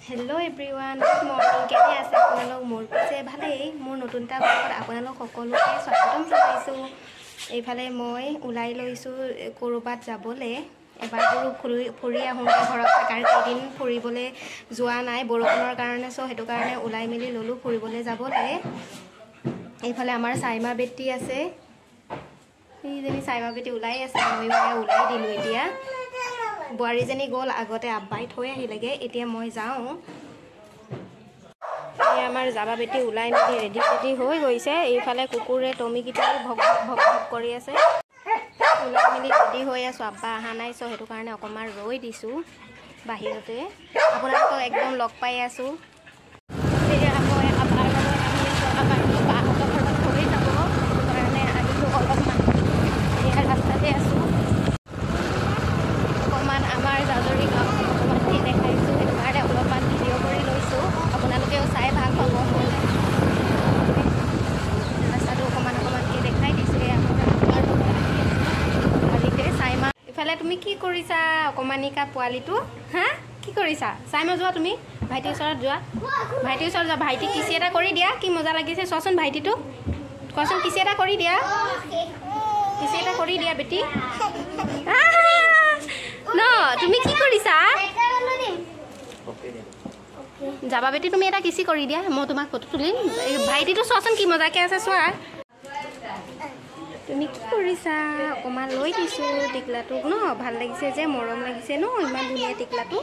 Hello' everyone, good morning. কেনে আছে আপোনালোক? মোৰ পিছে ভালেই। মোৰ নতুন এটা ব্লগত আপোনালোক সকলোকে স্বাগতম জনাইছোঁ। এইফালে মই ওলাই লৈছোঁ ক'ৰবাত যাবলৈ। এবাৰ বোলো ফুৰি আহোঁগৈ, ঘৰত থকাৰ কেইদিন ফুৰিবলৈ যোৱা নাই বৰষুণৰ কাৰণে। চ' সেইটো কাৰণে ওলাই মেলি ল'লোঁ ফুৰিবলৈ যাবলৈ। এইফালে আমাৰ চাইমা বেটী আছে, সেইজনী চাইমা বেটী ওলাই আছে, ময়ো ওলাই দিলোঁ। এতিয়া বোৱাৰীজনী গ'ল আগতে, আব্বাই থৈ আহিলেগৈ, এতিয়া মই যাওঁ। এই আমাৰ যাবা বেটী ওলাই মেলি ৰেডি চেডি হৈ গৈছে। এইফালে কুকুৰে টমিকেইটাই ভক ভক ভক ভক কৰি আছে। ওলাই মেলি ৰেডি হৈ আছোঁ, আব্বা অহা নাই, চ' সেইটো কাৰণে অকণমান ৰৈ দিছোঁ বাহিৰতে। আপোনালোকক একদম লগ পাই আছোঁ। এতিয়া মই আব্বাৰ লগত আহি আছোঁ, আব্বাই বাহঁতৰ ঘৰত থৈ যাব, সেইটো কাৰণে আহিলোঁ অলপমান। এয়া ৰাস্তাতে আছোঁ, অকণমান আমাৰ জাজৰি গাঁওখন অকণমান দেখাইছোঁ, সেইটো কাৰণে অলপমান ভিডিঅ' কৰি লৈছোঁ, আপোনালোকেও চাই ভাল পাব। ৰাস্তাটো অকণমান অকণমানকৈ দেখাই দিছোঁ। এয়া মই আব্বাৰ লগত আহি আছোঁ গাড়ীতে। চাইমা ইফালে, তুমি কি কৰিছা অকণমানিকা পোৱালিটো? হা, কি কৰিছা চাইমা? যোৱা তুমি ভাইটিৰ ওচৰত যোৱা, ভাইটিৰ ওচৰত যোৱা। ভাইটিক কিচি এটা কৰি দিয়া, কি মজা লাগিছে চোৱাচোন ভাইটিটো। কোৱাচোন, কিচি এটা কৰি দিয়া, কিচি এটা কৰি দিয়া বেটি। ন তুমি কি কৰিছা? যাবা বেটি, তুমি এটা কিচি কৰি দিয়া, মই তোমাক ফটো তুলিম। এই ভাইটিটো চোৱাচোন কি মজাকে আছে, চোৱা। তুমি কি কৰিছা? অকণমান লৈ দিছোঁ টিকলাটোক ন, ভাল লাগিছে যে, মৰম লাগিছে ন, ইমান ধুনীয়া টিকলাটো।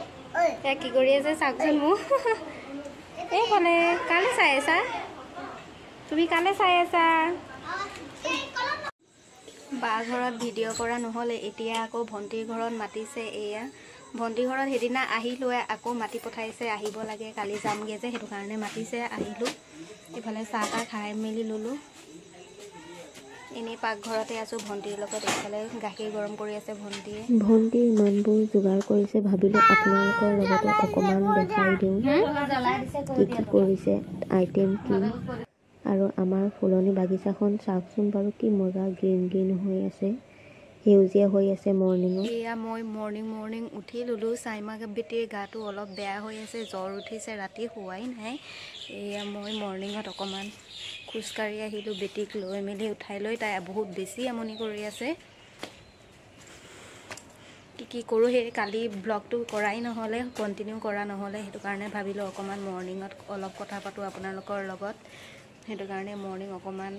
এয়া কি কৰি আছে চাওকচোন মোক। এইফালে কালে চাই আছা তুমি? কালে চাই আছা? বা ঘৰত ভিডিঅ' কৰা নহ'লে, এতিয়া আকৌ ভণ্টিৰ ঘৰত মাতিছে। এয়া ভণ্টিৰ ঘৰত সেইদিনা আহিলোঁ, আকৌ মাতি পঠাইছে, আহিব লাগে, কালি যামগৈ যে, সেইটো কাৰণে মাতিছে, আহিলোঁ। এইফালে চাহ তাহ খাই মেলি ল'লোঁ, এনেই পাকঘৰতে আছোঁ ভণ্টিৰ লগত। এইফালে গাখীৰ গৰম কৰি আছে ভণ্টিয়ে। ভণ্টিয়ে ইমানবোৰ যোগাৰ কৰিছে, ভাবিলোঁ আপোনালোকৰ লগতো অকণমান দেখাই দিওঁ কি কি কৰিছে, আইটেম কি। আৰু আমাৰ ফুলনি বাগিচাখন চাওকচোন বাৰু, কি মজা গ্ৰীণ গ্ৰীণ হৈ আছে, সেউজীয়া হৈ আছে মৰ্ণিঙত। এয়া মই মৰ্ণিং মৰ্ণিং উঠি ল'লোঁ। চাইমা বেটীৰ গাটো অলপ বেয়া হৈ আছে, জ্বৰ উঠিছে, ৰাতি শোৱাই নাই। এয়া মই মৰ্ণিঙত অকণমান খোজকাঢ়ি আহিলোঁ বেটীক লৈ মেলি উঠাই লৈ। তাই বহুত বেছি আমনি কৰি আছে। কি কি কৰোঁ, সেই কালি ব্লগটো কৰাই নহ'লে, কণ্টিনিউ কৰা নহ'লে, সেইটো কাৰণে ভাবিলোঁ অকণমান মৰ্ণিঙত অলপ কথা পাতোঁ আপোনালোকৰ লগত। সেইটো কাৰণে মৰ্ণিং অকণমান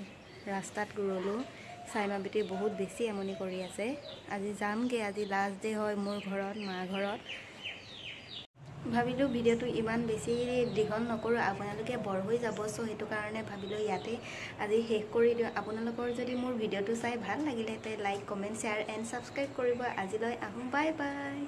ৰাস্তাত ৰ'লোঁ। চাইমা বেটী বহুত বেছি আমনি কৰি আছে। আজি যামগৈ, আজি লাষ্ট ডে হয় মোৰ ঘৰত, মা ঘৰত। ভাবিলোঁ ভিডিঅ'টো ইমান বেছি দীঘল নকৰোঁ, আপোনালোকে বৰ হৈ যাব। চ' সেইটো কাৰণে ভাবিলোঁ ইয়াতে আজি শেষ কৰি দিওঁ। আপোনালোকৰ যদি মোৰ ভিডিঅ'টো চাই ভাল লাগিলে তে like, comment, share and subscribe কৰিব। আজিলৈ আহোঁ, বাই বাই।